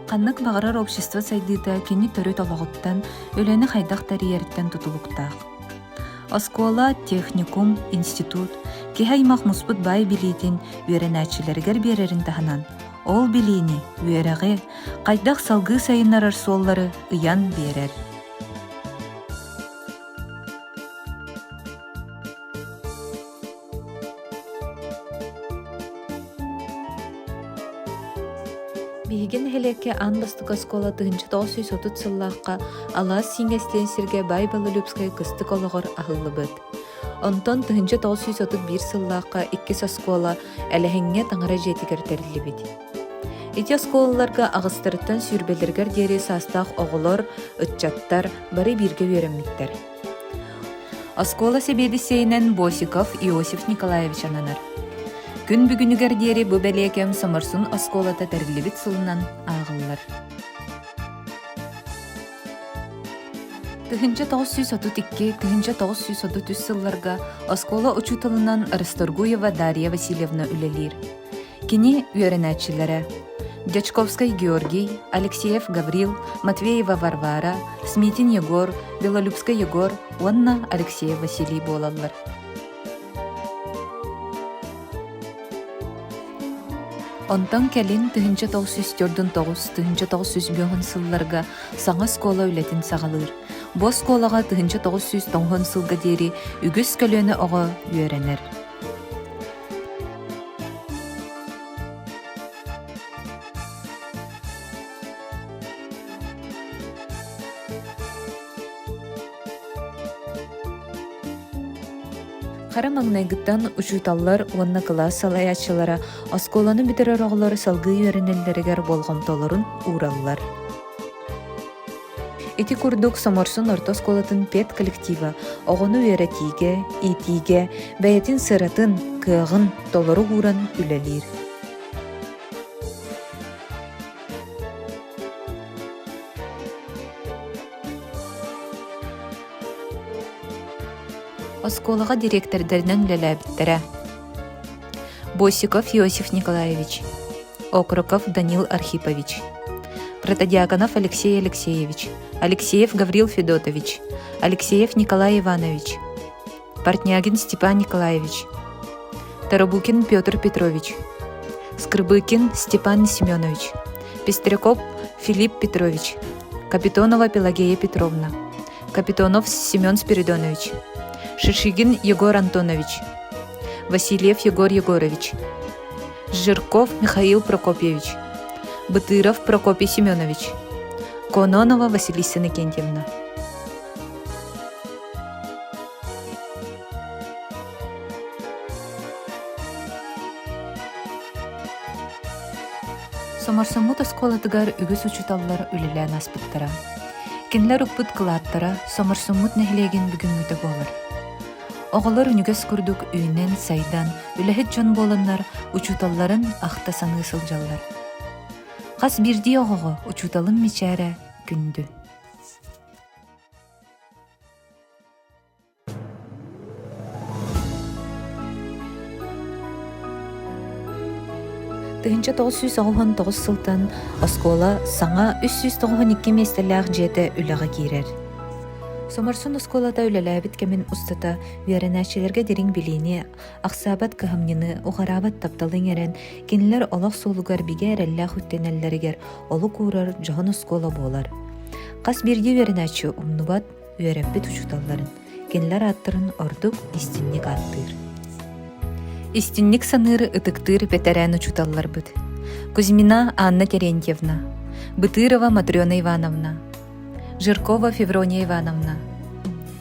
Ханнык баҕарар общество сайдыыта кини төрүт олоҕуттан, үлэни хайдах тэрийэриттэн тутулуктаах. Оскуола, техникум, институт киһи аймах муспут баай билиитин үөрэнээччилэригэр биэрэрин таһынан, ол билиини, үөрэҕи хайдах салгыы сайыннарар суоллары ыйан биэрэр. Биһиги нэһилиэккэ аан бастакы оскуола 1930 сыллаахха Алаас Сииҥэстиэн сиргэ Баай Белолюбскай кыстык олоҕор аһыллыбыт. Онтон 1931 сыллаахха иккис оскуола Элэһиҥҥэ таҥара дьиэтигэр тэриллибит. Ити оскуолаларга аҕыстарыттан сүүрбэлэригэр диэри саастаах оҕолор, ыччаттар бары бииргэ үөрэммиттэр. Оскуола сэбиэдиссэйинэн Босиков Иосиф Николаевич ананар. Күн бүгүнүгэр диэри бу бэлиэ кэм Соморсун оскуолата тэриллибит сылынан ааҕыллар. 1932-1933 сылларга оскуола учууталынан Расторгуева Дарья Васильевна үлэлиир. Кини үөрэнээччилэрэ Дьячковскай Георгий, Алексеев Гаврил, Матвеева Варвара, Смитин Егор, Белолюбскай Егор уонна Алексеев Василий буолаллар. Онтон кэлин 1949-1905 сылларга саҥа оскуола үлэтин саҕалыыр. Бу оскуолаҕа 1990 сылга диэри үгүс көлүөнэ оҕо үөрэнэр. Хара маҥнайгыттан учууталлар уонна кылаас салайааччылара оскуоланы бүтэрэр оҕолор салгыы үөрэнэллэригэр болҕомтолорун уураллар. Ити курдук Соморсун орто оскуолатын педколлектива оҕону үөрэтиигэ, иитиигэ бэйэтин сыратын, кыаҕын толору ууран үлэлиир. Оскуолаҕа дириэктэрдэринэн үлэлээбиттэрэ: Босиков Иосиф Николаевич, Окроков Данил Архипович, Протодьяконов Алексей Алексеевич, Алексеев Гаврил Федотович, Алексеев Николай Иванович, Портнягин Степан Николаевич, Тарабукин Петр Петрович, Скрыбыкин Степан Семенович, Пестряков Филипп Петрович, Капитонова Пелагея Петровна, Капитонов Семен Спиридонович, Шишигин Егор Антонович, Васильев Егор Егорович, Жирков Михаил Прокопьевич, Бытыров Прокопий Семенович, Кононова Василиса Иннокентьевна. Соморсоммут оскуолатыгар үгүс учууталлар үлэлээн ааспыттара. Кинилэр укпут кылааттара Соморсоммут нэһилиэгин бүгүҥҥүтэ буолар. Оҕолор үнүгэс курдук үүнэн-сайдан, үлэһит дьон буоланнар учууталларын ахта саныы сылдьаллар. Хас биирдии оҕоҕо учууталым мичээрэ күндү. 1999 сылтан оскуола саҥа 392 миэстэлээх дьиэтэ үлэҕэ киирэр. Соморсун оскуолата үлэлээбит кэмин устата үөрэнээччилэргэ дириҥ билиини, ахсаабат кыһамньыны, уҕараабат тапталы иҥэрэн, кинилэр олох суолугар бигэ эрэллээх үктэнэллэригэр олук уурар дьоһун оскуола буолар. Хас биирдии үөрэнээччи умнубат, үөрэппит учууталларын, кинилэр ааттарын ордук истинник ааттыыр. Истинник саныыр ытыктыыр бэтэрээн учууталларбыт Кузьмина Анна Терентьевна, Бытырова Матрена Ивановна, Жиркова Феврония Ивановна,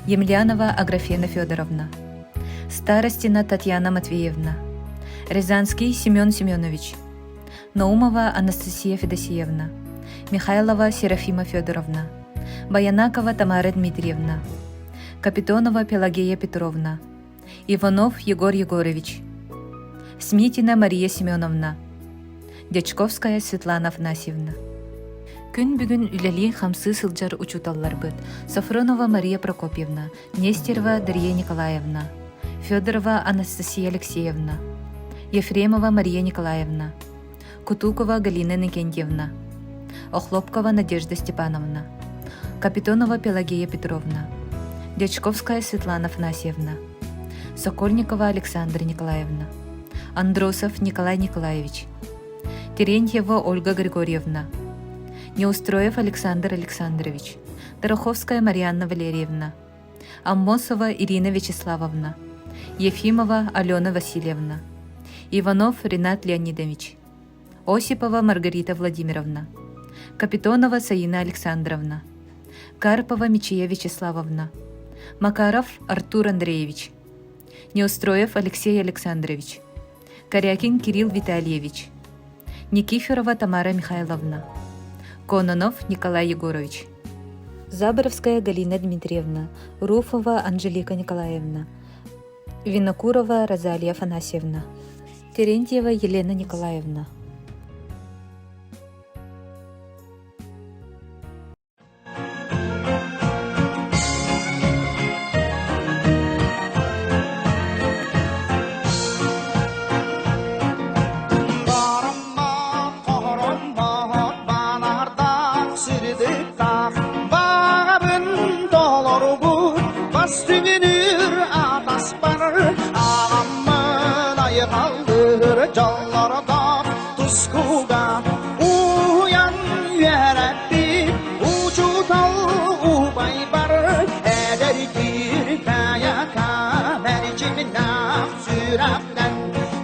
Емельянова Аграфена Федоровна, Старостина Татьяна Матвеевна, Рязанский Семен Семенович, Наумова Анастасия Федосеевна, Михайлова Серафима Федоровна, Баянакова Тамара Дмитриевна, Капитонова Пелагея Петровна, Иванов Егор Егорович, Смитина Мария Семеновна, Дьячковская Светлана Афанасьевна. Күн бүгүн үлэлии-хамсыы сылдьар учууталларбыт Софронова Мария Прокопьевна, Нестерова Дария Николаевна, Федорова Анастасия Алексеевна, Ефремова Мария Николаевна, Кутукова Галина Иннокентьевна, Охлопкова Надежда Степановна, Капитонова Пелагея Петровна, Дьячковская Светлана Афанасьевна, Сокольникова Александра Николаевна, Андросов Николай Николаевич, Терентьева Ольга Григорьевна, Неустроев Александр Александрович, Тараховская Марианна Валерьевна, Аммосова Ирина Вячеславовна, Ефимова Алена Васильевна, Иванов Ринат Леонидович, Осипова Маргарита Владимировна, Капитонова Саина Александровна, Карпова Мичия Вячеславовна, Макаров Артур Андреевич, Неустроев Алексей Александрович, Корякин Кирилл Витальевич, Никифорова Тамара Михайловна, Кононов Николай Егорович, Заборовская Галина Дмитриевна, Руфова Анжелика Николаевна, Винокурова Розалия Афанасьевна, Терентьева Елена Николаевна. Бараммат, хороммот, банардаах, сирдыктаах, баҕабын толорбут, бас түгүнүр атаспар, аҕаммын айхаллыыр дьоллордоох тускуга уһуйан үөрэппит учуутал убайбар эдэр кииркайака мэрчимнээх сүрэхтэн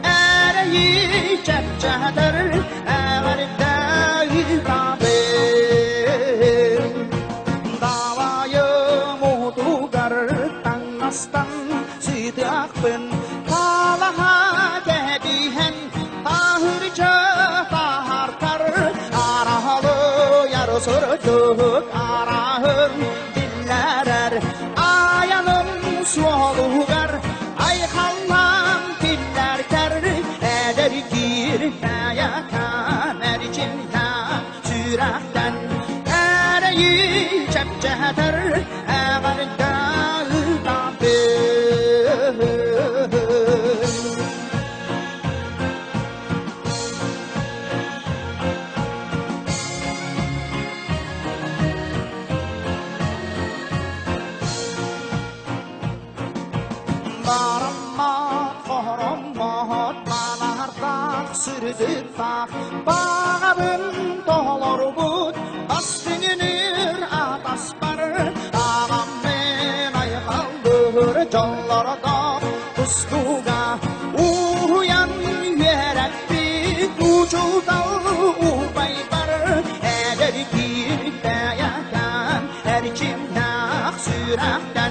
эрэйи чэпчэтэр эҕэрдэ ыытабын. Далайым уутугар таҥастан сытыахпын талаһа кэбиһэн таһырдьа таһартар араһалыйар сырдык араһын биллэрэр айаным суолугар айхаллаан киллэртэр эдэр киирбэйэкэм эрчимнээх сүрэхтэн эрэйи чэпчэтэр эҕэрдэ ыытабын. Бараммат, хороммот, манардаах, сүрдүттаах, баҕабын толорбут, бастыҥыныр атаспар, аҕам мен айхаллыыр дьоллордоох тустууга уһуйан үөрэппит учуутал убайбар эдэр киирбэйэкэм эрчимнээх сүрэхтэн.